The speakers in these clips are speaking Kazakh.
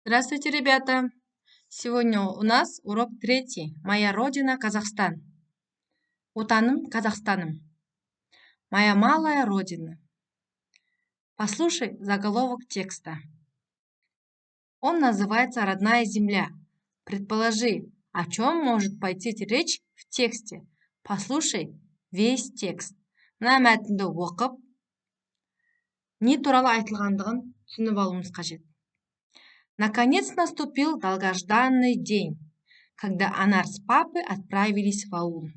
Здравствуйте, ребята! Сегодня у нас урок третий. Моя родина — Казахстан. Отаным — Қазақстаным. Моя малая родина. Послушай заголовок текста. Он называется «Родная земля». Предположи, о чем может пойти речь в тексте. Послушай весь текст. Мына мәтінді оқып, не туралы айтылғандығын түсініп алуымыз қажет. Наконец наступил долгожданный день, когда Анар с папой отправились в аул.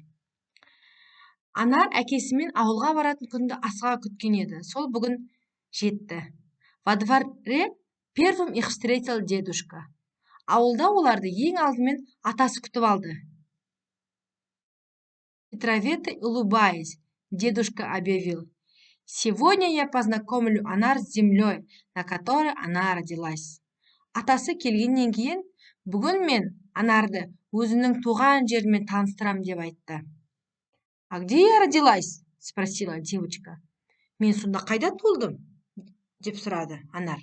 Анар әкесімен ауылға баратын күнді асыға күткен еді. Сол бүгін жетті. Во дворе первым их встретил дедушка. Ауылда оларды ең алдымен атасы күтіп алды. Хитровато улыбаясь, дедушка объявил: «Сегодня я познакомлю Анар с землей, на которой она родилась». Атасы келгеннен кейін: «Бүгін мен Анарды өзінің туған жерімен таныстырам», — деп айтты. «А где я родилась?» — спросила девочка. «Мен сонда қайда туылдым?» — деп сұрады Анар.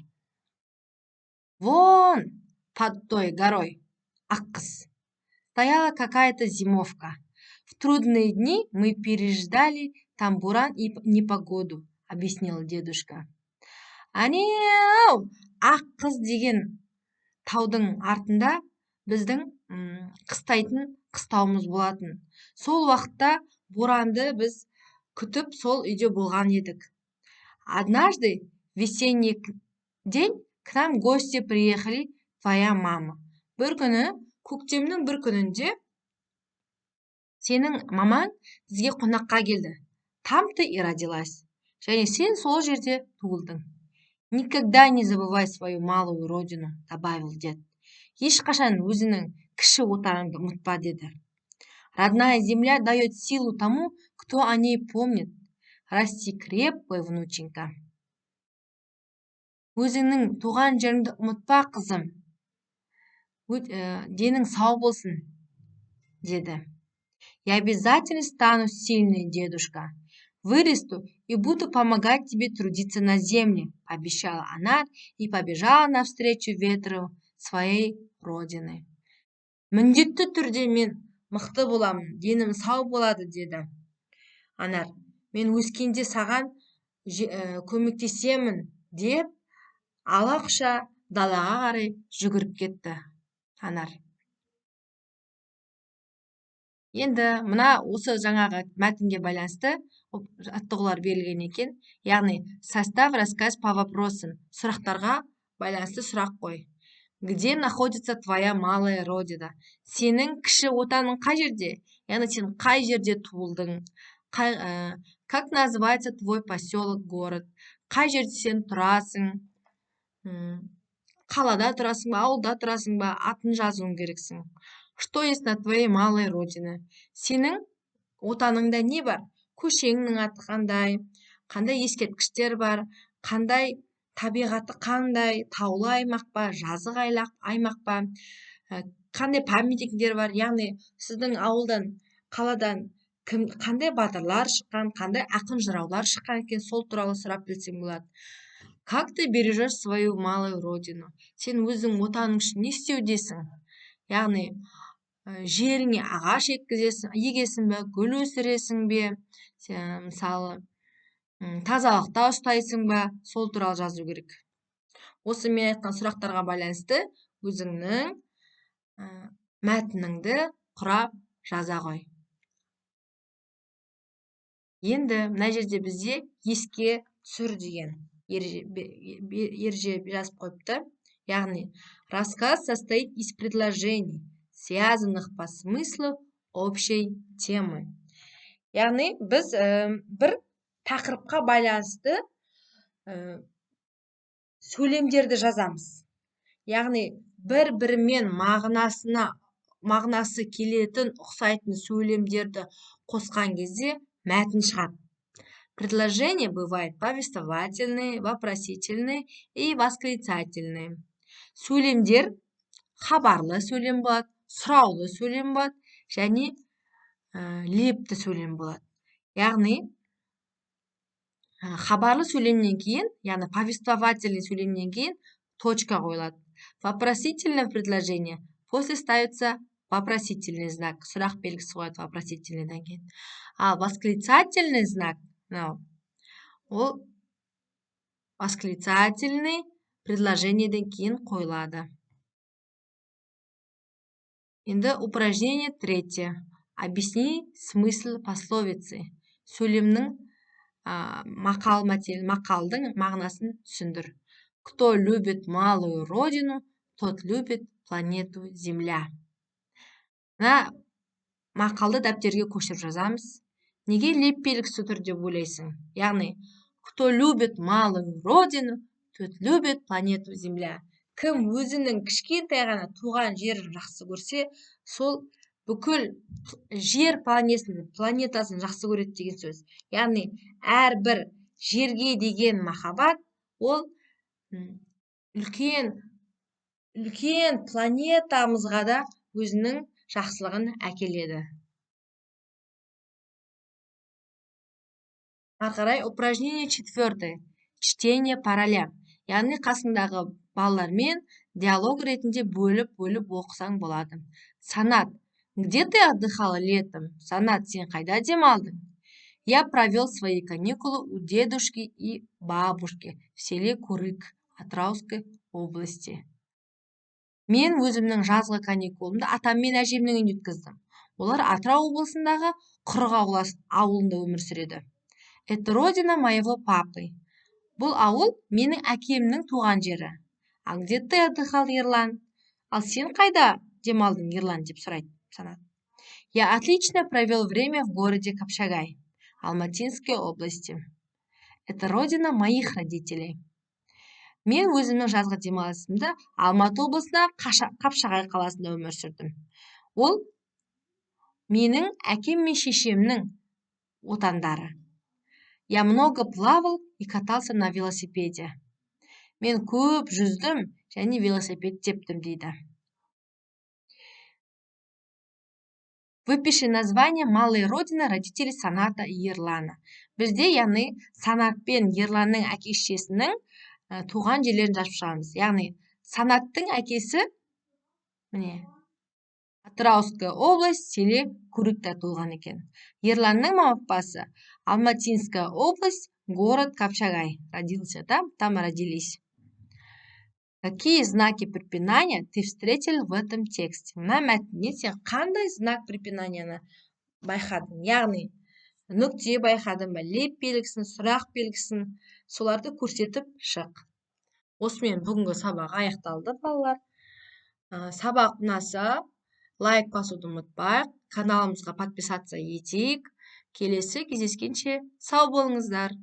«Вон под той горой Аққыз стояла какая-то зимовка. В трудные дни мы переждали там буран и непогоду», — объяснил дедушка. Әнеу Аққыз деген таудың артында біздің қыстайтын қыстауымыз болатын. Сол уақытта боранды біз күтіп, сол үйде болған едік. «Однажды в весенний день к нам гости приехали, твоя мама». Бір күні, көктемнің бір күнінде, сенің мамаң бізге қонаққа келді. «Там ты и родилась». Және сен сол жерде туылдың. «Никогда не забывай свою малую родину», — добавил дед. Ешқашан өзіңнің кіші отаныңды ұмытпа, деді. «Родная земля дает силу тому, кто о ней помнит. Расти крепкой, внученька». Өзіңнің туған жеріңді ұмытпа, қызым, денің сау болсын, деді. «Я обязательно стану сильной, дедушка. Вырасту и буду помогать тебе трудиться на земле», — пообещала она и побежала навстречу ветру своей родины. Міндетті түрде мен мықты боламын, денім сау болады, деді Анар. Мен өскенде саған көмектесемін, деп ала құша далаға қарай жүгіріп кетті Анар. Енді мына осы жаңағы мәтінге байланысты жаттығулар берілген екен, яғни составь рассказ по вопросам. Сұрақтарға байланысты сұрақ қой. Где находится твоя малая родина? Сенің кіші отаның қай жерде, яғни сен қай жерде туылдың? Как называется твой поселок, город? Қай жерде сен тұрасың? Қалада тұрасың ба, ауылда тұрасың ба, атын жазуың керексің. Что есть на твоей малой родине? Сенің отаныңда не бар? Көшеңнің аты қандай, қандай ескерткіштер бар, қандай табиғаты, қандай, таулы аймақ па, жазық аймақ па, қандай памятниктер бар, яғни сіздің ауылдан, қаладан кім, қандай батырлар шыққан, қандай ақын жыраулар шыққан екен, сол туралы сұрап білсең болады. Как ты бережешь свою малую родину? Сен өзің отаның үшін не істеудесің, яғни жеріңе ағаш еккізесің, егесің бе, гүл өсіресің бе, мысалы, тазалықта ұстайсың ба, сол туралы жазу керек. Осы мен айтқан сұрақтарға байланысты өзіңнің мәтініңді құрап жаза ғой. Енді мына жерде бізде «Еске түсір» деген ереже жазып қойыпты, яғни рассказ состоит из предложений, связанных по смыслу общей темы. Яғни біз бір тақырыпқа байланысты сөйлемдерді жазамыз, яғни бір бірімен мағынасы келетін, ұқсайтын сөйлемдерді қосқан кезде мәтін шығады. Предложения бывают повествовательные, вопросительные и восклицательные. Сөйлемдер хабарлы сөйлем болады, сұраулы сөйлем болады және лепті сөйлем болады. Яғни хабарлы сөйлемнен кейін, яғни повествовательный сөйлемнен кейін точка қойылады. Вопросительное предложение, после ставится вопросительный знак, сұрақ белгісі қояды вопросительныйдан кейін. Ал восклицательный знак мынау, ол восклицательный предложениеден кейін қойылады. Енді упражнение третье. Объясни смысл пословицы. Сөйлемнің, мақал мәтел, мақалдың мағынасын түсіндір. Кто любит малую родину, тот любит планету Земля. Мына мақалды дәптерге көшіріп жазамыз. Неге леп белгісі тұр деп ойлайсың? Яғни, кто любит малую родину, тот любит планету Земля. Кім өзінің кішкентай ғана туған жерін жақсы көрсе, сол бүкіл жер планетасын жақсы көреді деген сөз. Яғни, әрбір жерге деген махаббат ол үлкен үлкен планетамызға да өзінің жақсылығын әкеледі. Ары қарай упражнение четвертое. Чтение по ролям. Яғни қасыңдағы балалармен диалог ретінде бөліп-бөліп оқысаң болады. Санат, где ты отдыхал летом? Санат, сен қайда демалдың? Я провел свои каникулы у дедушки и бабушки в селе Курык Атырауской области. Мен өзімнің жазғы каникулымды атам мен әжемнің үйінде өткіздім. Олар Атырау облысындағы Құрық ауылында өмір сүреді. Это родина моего папы. Бұл ауыл менің әкемнің туған жері. А где ты отдыхал, Ерлан? Ал сен қайда демалдың, Ерлан, деп сұрайды Санат. Я отлично провел время в городе Капшагай, Алматинской области. Это родина моих родителей. Мен өзімнің жазғы демалысымды Алматы облысында Қапшағай қаласында өмір сүрдім. Ол менің әкем мен шешемнің отандары. Я много плавал и катался на велосипеде. Мен көп жүздім және велосипед тептім, дейді. Выпиши название малой родины родителей Саната и Ерлана. Бізде, яғни, Санат пен Ерланның әке шешесінің туған жерлерін жазып шығамыз. Яғни, Санаттың әкесі міне Атырауская область, селе Курыкта туылған екен. Ерланның мама папасы Алматинская область, город Капчагай родился, да? Там родились. Какие знаки препинания ты встретил в этом тексте? Мына мәтіннен сен қандай знак препинанияны байқадың? Яғни, нүкте байқадың ба, леп белгісін, сұрақ белгісін, соларды көрсетіп шық. Осымен бүгінгі сабақ аяқталды, балалар. Сабақ ұнаса, лайк басуды ұмытпайық, каналымызға подписаться етейік. Келесі кездескенше сау болыңыздар.